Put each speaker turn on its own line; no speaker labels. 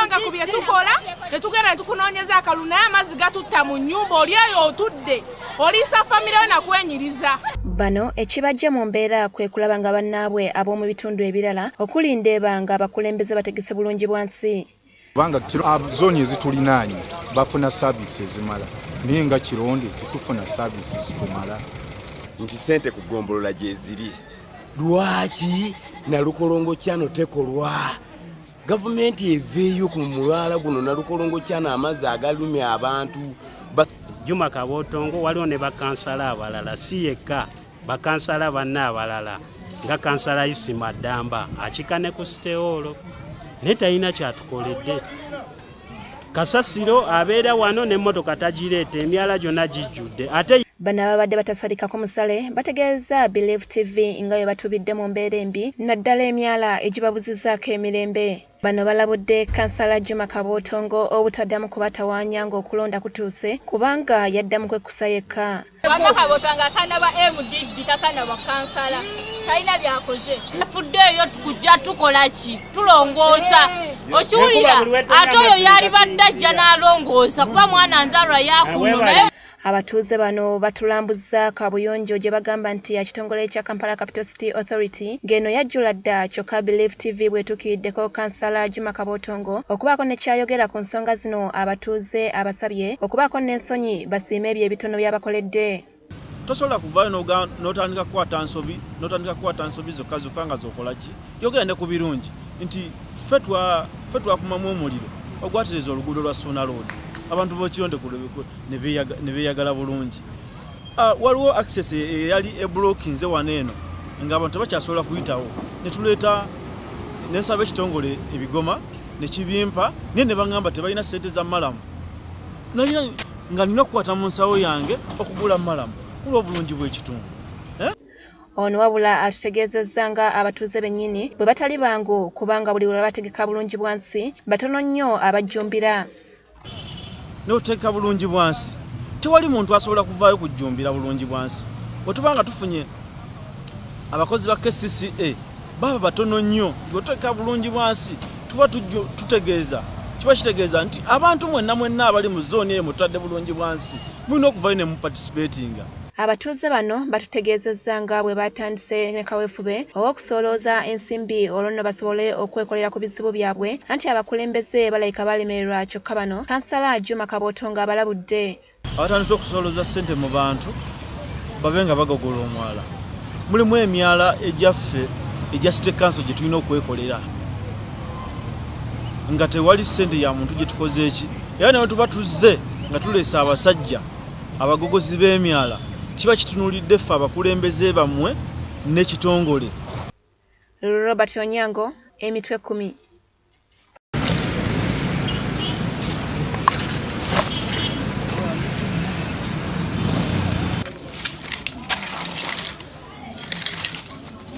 Kubanga ku bye tukola ne tugenda ne tukunoonyeza akalulu, naye amazzi gatutta mu nnyumba, oli eyo otudde oliisa famire yo nakwenyiriza.
Bano ekibajje mu mbeera kwe kulaba nga bannaabwe ab'omu bitundu ebirala okuli Ndeeba nga abakulembeze bategese bulungi bwansi.
Kubanga zooni ezitulinaanye bafuna saavisi ezimala, naye nga Kironde tetufuna saavisi zitumala.
Nti ssente ku ggombolola gyeziri, lwaki Nalukolongo kyano tekolwa? Gavumenti eveeyo ku mulwala guno Nalukolongo kyano, amazzi agalumya abantu.
Juma Kabotongo, waliwo ne bakansala abalala, si yekka, bakansala banne abalala nga kansala Isima Ddamba akika ne ku City Hall, naye talina kyatukoledde. Kasasiro abeera wano n'emmotoka tagireeta, emyala gyonna gijjudde ate.
Bano ababadde batasalikako musale bategeeza Believe TV nga bwe batubidde mu mbeera embi, naddala emyala egibabuzizaako emirembe. Bano balabudde kansala Juma Kabootongo obutaddamu kubatawaanya ng'okulonda kutuuse, kubanga yaddamu kwekkusa yekka.
Wama Kabootongo asaana ba MDD, tasaana ba kansala, talina byakoze. Tufuddeeyo kujja tukola ki? Tulongoosa, okiwulira? Ate oyo yali badde ajja n'alongoosa kuba mwana nzalwa yakuno naye.
Abatuuze bano batulambuzza kabuyonjo gye bagamba nti ya kitongole kya Kampala Capital City Authority, ng'eno yajjula dda. Kyokka Believe TV bw'etuukiridde kansala Juma Kabootongo okubaako ne kyayogera ku nsonga zino, abatuuze abasabye okubaako n'ensonyi basiime ebyo ebitono by'abakoledde.
Tosobola kuvaayo n'otandika kukwata nsobi, n'otandika kukwata nsobi zokka zokka nga zokola ki. Yogera ne ku birungi nti ffe twakumamu omuliro ogwatereza oluguudo lwa Ssuuna Road, abantu b'Okironde ne beeyagala bulungi. Waliwo access eyali eblockinze wano eno ng'abantu tebakyasobola kuyitawo, ne tuleeta nensaba ekitongole ebigoma ne kibimpa, naye ne baŋŋamba tebalina ssente za murram, nalina nga nina okukwata mu nsawo yange okugula murram kulw'obulungi bw'ekitundu.
Ono wabula atutegeezezza nga abatuuze bennyini bwe batali bangu, kubanga buli lwe bategeka bulungi bwansi batono nnyo abajjumbira.
N'oteeka bulungi bwansi, tewali muntu asobola kuvaayo kujjumbira bulungi bwansi. Bwe tuba nga tufunye abakozi ba KCCA baba batono nnyo, nti bwetuteeka bulungi bwansi tuba tutegeeza, kiba kitegeeza nti abantu mwenna mwenna abali mu zooni eyo mutadde bulungi bwansi mulina okuvayo ne muparticipatinga.
Abatuuze bano batutegeezezza nga bwe batandise ne kaweefube ow'okusolooza ensimbi, olwo nno basobole okwekolera ku bizibu byabwe, anti abakulembeze balabika balemererwa. Kyokka bano kansala Juma Kabootongo abalabudde.
Abatandise okusolooza ssente mu bantu babe nga bagogola omwala, mulimu emyala egyaffe egya city council gye tulina okwekolera nga tewali ssente ya muntu gye tukoze eki. Era ne tuba tuzze nga tuleese abasajja abagogozi b'emyala, kiba kitunuulidde ffe abakulembeze bammwe n'ekitongole.
Robert Onyango, Emitwe 10.